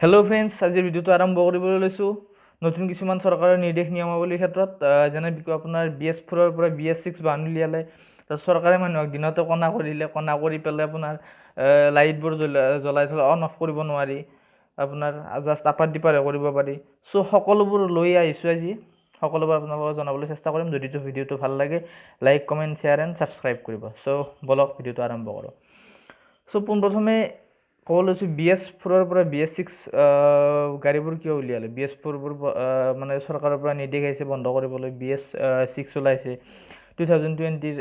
Hello' friends, আজিৰ ভিডিঅ'টো আৰম্ভ কৰিবলৈ লৈছোঁ নতুন কিছুমান চৰকাৰৰ নিৰ্দেশ নিয়মাৱলীৰ ক্ষেত্ৰত। যেনে আপোনাৰ BS 4ৰ পৰা BS 6 বাহন উলিয়ালে। তাৰপিছত চৰকাৰে মানুহক দিনতে কণা কৰিলে। কণা কৰি পেলাই আপোনাৰ লাইটবোৰ জ্বলাই থ'লে অন অফ কৰিব নোৱাৰি, আপোনাৰ জাষ্ট আপাৰ ডিপাৰহে কৰিব পাৰি। চ' সকলোবোৰ লৈ আহিছোঁ আজি, সকলোবোৰ আপোনালোকক জনাবলৈ চেষ্টা কৰিম। যদি ভিডিঅ'টো ভাল লাগে, like, comment, share and subscribe কৰিব। চ' ব'লক, ভিডিঅ'টো আৰম্ভ কৰোঁ। চ' পোনপ্ৰথমে ক'ব লৈছোঁ, BS 4ৰ পৰা BS 6 গাড়ীবোৰ কিয় উলিয়ালে? BS 4বোৰ মানে চৰকাৰৰ পৰা নিৰ্দেশ আহিছে বন্ধ কৰিবলৈ, BS 6 ওলাইছে। 2020ৰ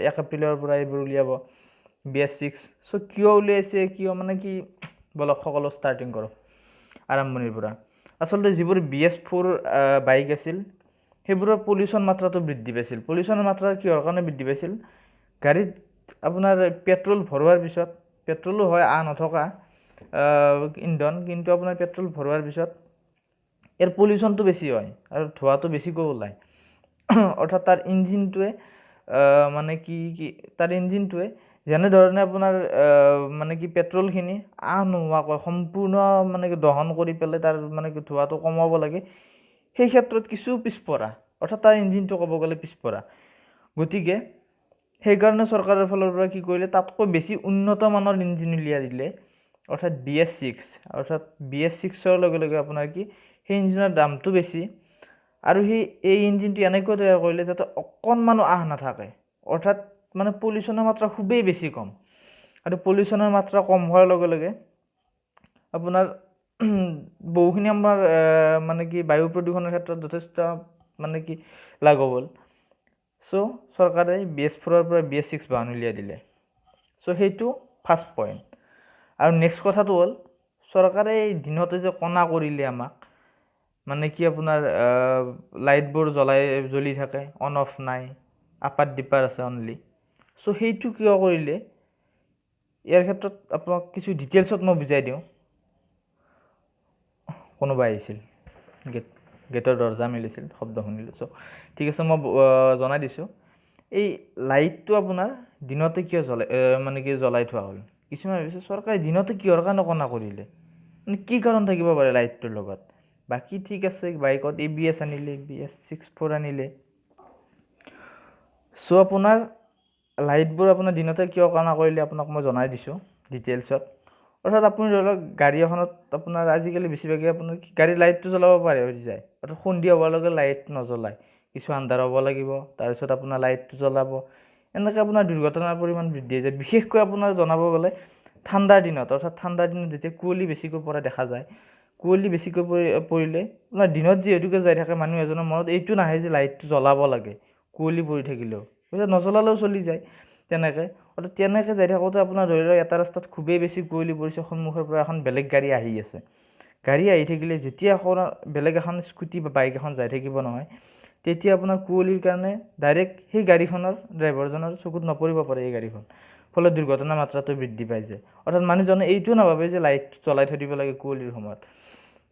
1 এপ্ৰিলৰ পৰা এইবোৰ উলিয়াব BS 6। চ' কিয় উলিয়াইছে, কিয় মানে কি, ব'লক সকলো ষ্টাৰ্টিং কৰোঁ আৰম্ভণিৰ পৰা। আচলতে যিবোৰ BS 4 bike আছিল, সেইবোৰৰ পলিউশ্যন মাত্ৰাটো বৃদ্ধি পাইছিল। পলিউশ্যনৰ মাত্ৰা কিহৰ কাৰণে বৃদ্ধি পাইছিল? গাড়ীত আপোনাৰ পেট্ৰল ভৰোৱাৰ পিছত, পেট্ৰলো হয় আঁহ নথকা ইন্ধন, কিন্তু আপোনাৰ পেট্ৰল ভৰোৱাৰ পিছত ইয়াৰ পলিউশ্যনটো বেছি হয় আৰু ধোঁৱাটো বেছিকৈ ওলায়। অৰ্থাৎ তাৰ ইঞ্জিনটোৱে মানে কি কি তাৰ ইঞ্জিনটোৱে যেনেধৰণে আপোনাৰ মানে কি পেট্ৰলখিনি আঁহ নোহোৱাকৈ সম্পূৰ্ণ মানে কি দহন কৰি পেলাই তাৰ মানে কি ধোঁৱাটো কমাব লাগে, সেই ক্ষেত্ৰত কিছু পিছপৰা। অৰ্থাৎ তাৰ ইঞ্জিনটো ক'ব গ'লে পিছপৰা। গতিকে সেইকাৰণে চৰকাৰৰ ফালৰ পৰা কি কৰিলে? তাতকৈ বেছি উন্নত মানৰ ইঞ্জিন উলিয়াই দিলে, অৰ্থাৎ BS 6। অৰ্থাৎ BS 6ৰ লগে লগে আপোনাৰ কি সেই ইঞ্জিনৰ দামটো বেছি আৰু সেই এই ইঞ্জিনটো এনেকৈ তৈয়াৰ কৰিলে যাতে অকণমানো আঁহ নাথাকে। অৰ্থাৎ মানে পলিউশ্যনৰ মাত্ৰা খুবেই বেছি কম। আৰু পলিউশ্যনৰ মাত্ৰা কম হোৱাৰ লগে লগে আপোনাৰ বহুখিনি আমাৰ মানে কি বায়ু প্ৰদূষণৰ ক্ষেত্ৰত যথেষ্ট মানে কি লাঘৱ হ'ল। চ' চৰকাৰে BS 4ৰ পৰা BS 6 বাহন উলিয়াই দিলে। চ' সেইটো ফাৰ্ষ্ট পইণ্ট। আৰু নেক্সট কথাটো হ'ল, চৰকাৰে এই দিনতে যে কণা কৰিলে আমাক, মানে কি আপোনাৰ লাইটবোৰ জ্বলি থাকে, অন অফ নাই, আপাৰ ডিপাৰ আছে অনলি। চ' সেইটো কিয় কৰিলে? ইয়াৰ ক্ষেত্ৰত আপোনাক কিছু ডিটেইলছত মই বুজাই দিওঁ। কোনোবা আহিছিল, গেটৰ দৰ্জা মেলিছিল, শব্দ শুনিলোঁ। চ' ঠিক আছে, মই জনাই দিছোঁ। এই লাইটটো আপোনাৰ দিনতে কিয় জ্বলাই, মানে কি জ্বলাই থোৱা হ'ল? কিছুমান ভাবিছে, চৰকাৰে দিনতে কিহৰ কাৰণে কণা কৰিলে, মানে কি কাৰণ থাকিব পাৰে লাইটটোৰ লগত? বাকী ঠিক আছে, বাইকত ABS আনিলে, BS 6 4 আনিলে। চ' আপোনাৰ লাইটবোৰ আপোনাৰ দিনতে কিয় কণা কৰিলে, আপোনাক মই জনাই দিছোঁ ডিটেইলছত। অৰ্থাৎ আপুনি ধৰি লওক গাড়ী এখনত আপোনাৰ আজিকালি বেছিভাগে আপোনাৰ গাড়ীৰ লাইটটো জ্বলাব পাৰে হৈ যায়। অৰ্থাৎ সন্ধিয়া হোৱাৰ লগে লাইট নজ্বলায়, কিছু আন্ধাৰ হ'ব লাগিব, তাৰপিছত আপোনাৰ লাইটটো জ্বলাব। এনেকৈ আপোনাৰ দুৰ্ঘটনাৰ পৰিমাণ বৃদ্ধি হৈ যায়। বিশেষকৈ আপোনাৰ জনাব গ'লে ঠাণ্ডাৰ দিনত, অৰ্থাৎ ঠাণ্ডাৰ দিনত যেতিয়া কুঁৱলী বেছিকৈ পৰা দেখা যায়, কুঁৱলী বেছিকৈ পৰিলে আপোনাৰ দিনত যিহেতুকে যাই থাকে, মানুহ এজনৰ মনত এইটো নাহে যে লাইটটো জ্বলাব লাগে কুঁৱলী পৰি থাকিলেও, গতিকে নজ্বলালেও চলি যায় তেনেকৈ। অৰ্থাৎ তেনেকৈ যাই থাকোঁতে আপোনাৰ ধৰি লওক এটা ৰাস্তাত খুবেই বেছি কুঁৱলী পৰিছে, সন্মুখৰ পৰা এখন বেলেগ গাড়ী আহি আছে। গাড়ী আহি থাকিলে যেতিয়া আপোনাৰ বেলেগ এখন স্কুটি বা বাইক এখন যাই থাকিব নহয়, তেতিয়া আপোনাৰ কুঁৱলীৰ কাৰণে ডাইৰেক্ট সেই গাড়ীখনৰ ড্ৰাইভাৰজনৰ চকুত নপৰিব পাৰে এই গাড়ীখন, ফলত দুৰ্ঘটনাৰ মাত্ৰাটো বৃদ্ধি পাই যায়। অৰ্থাৎ মানুহজনে এইটোও নাভাবে যে লাইট জ্বলাই থৈ দিব লাগে কুঁৱলীৰ সময়ত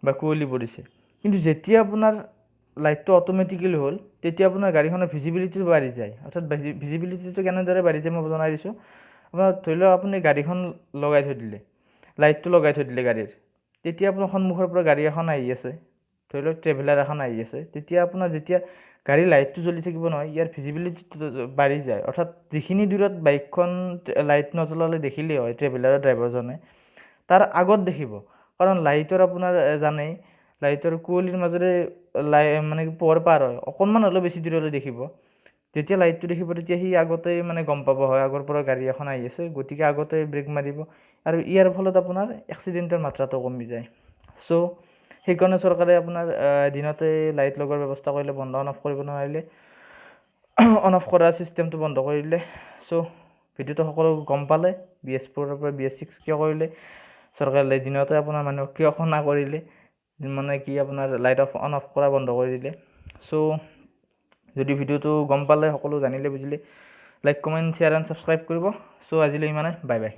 বা কুঁৱলী পৰিছে। কিন্তু যেতিয়া আপোনাৰ লাইটটো অট'মেটিকেলি হ'ল, তেতিয়া আপোনাৰ গাড়ীখনৰ ভিজিবিলিটিটো বাঢ়ি যায়। অৰ্থাৎ ভিজিবিলিটিটো কেনেদৰে বাঢ়ি যায়, মই জনাই দিছোঁ। আপোনাৰ ধৰি লওক আপুনি গাড়ীখন লগাই থৈ দিলে, লাইটটো লগাই থৈ দিলে গাড়ীৰ, তেতিয়া আপোনাৰ সন্মুখৰ পৰা গাড়ী এখন আহি আছে, ধৰি লওক ট্ৰেভেলাৰ এখন আহি আছে, তেতিয়া আপোনাৰ যেতিয়া গাড়ীৰ লাইটটো জ্বলি থাকিব নহয়, ইয়াৰ ভিজিবিলিটিটো বাঢ়ি যায়। অৰ্থাৎ যিখিনি দূৰত বাইকখন লাইট নজ্বলালে দেখিলেই হয় ট্ৰেভেলাৰৰ ড্ৰাইভাৰজনে, তাৰ আগত দেখিব। কাৰণ লাইটৰ আপোনাৰ জানেই, লাইটৰ কুঁৱলীৰ মাজেৰে মানে পোহৰ পাৰ হয়, অকণমান হ'লেও বেছি দূৰলৈ দেখিব। যেতিয়া লাইটটো দেখিব, তেতিয়া সি আগতেই মানে গম পাব, হয়, আগৰ পৰা গাড়ী এখন আহি আছে, গতিকে আগতে ব্ৰেক মাৰিব আৰু ইয়াৰ ফলত আপোনাৰ এক্সিডেণ্টৰ মাত্ৰাটো কমি যায়। চ' সেইকাৰণে চৰকাৰে আপোনাৰ দিনতে লাইট লগোৱাৰ ব্যৱস্থা কৰিলে, বন্ধ অন অফ কৰিব নোৱাৰিলে অন অফ কৰা ছিষ্টেমটো বন্ধ কৰি দিলে। চ' ভিডিঅ'টো সকলো গম পালে, BS 4ৰ পৰা BS 6 কিয় কৰিলে চৰকাৰে, দিনতে আপোনাৰ মানুহক কিয় কণা কৰিলে, মানে কি আপোনাৰ লাইট অন অফ কৰা বন্ধ কৰি দিলে। চ' যদি ভিডিঅ'টো গম পালে, সকলো জানিলে বুজিলে, like, comment, share and subscribe কৰিব। চ' আজিলৈ ইমানে, বাই বাই।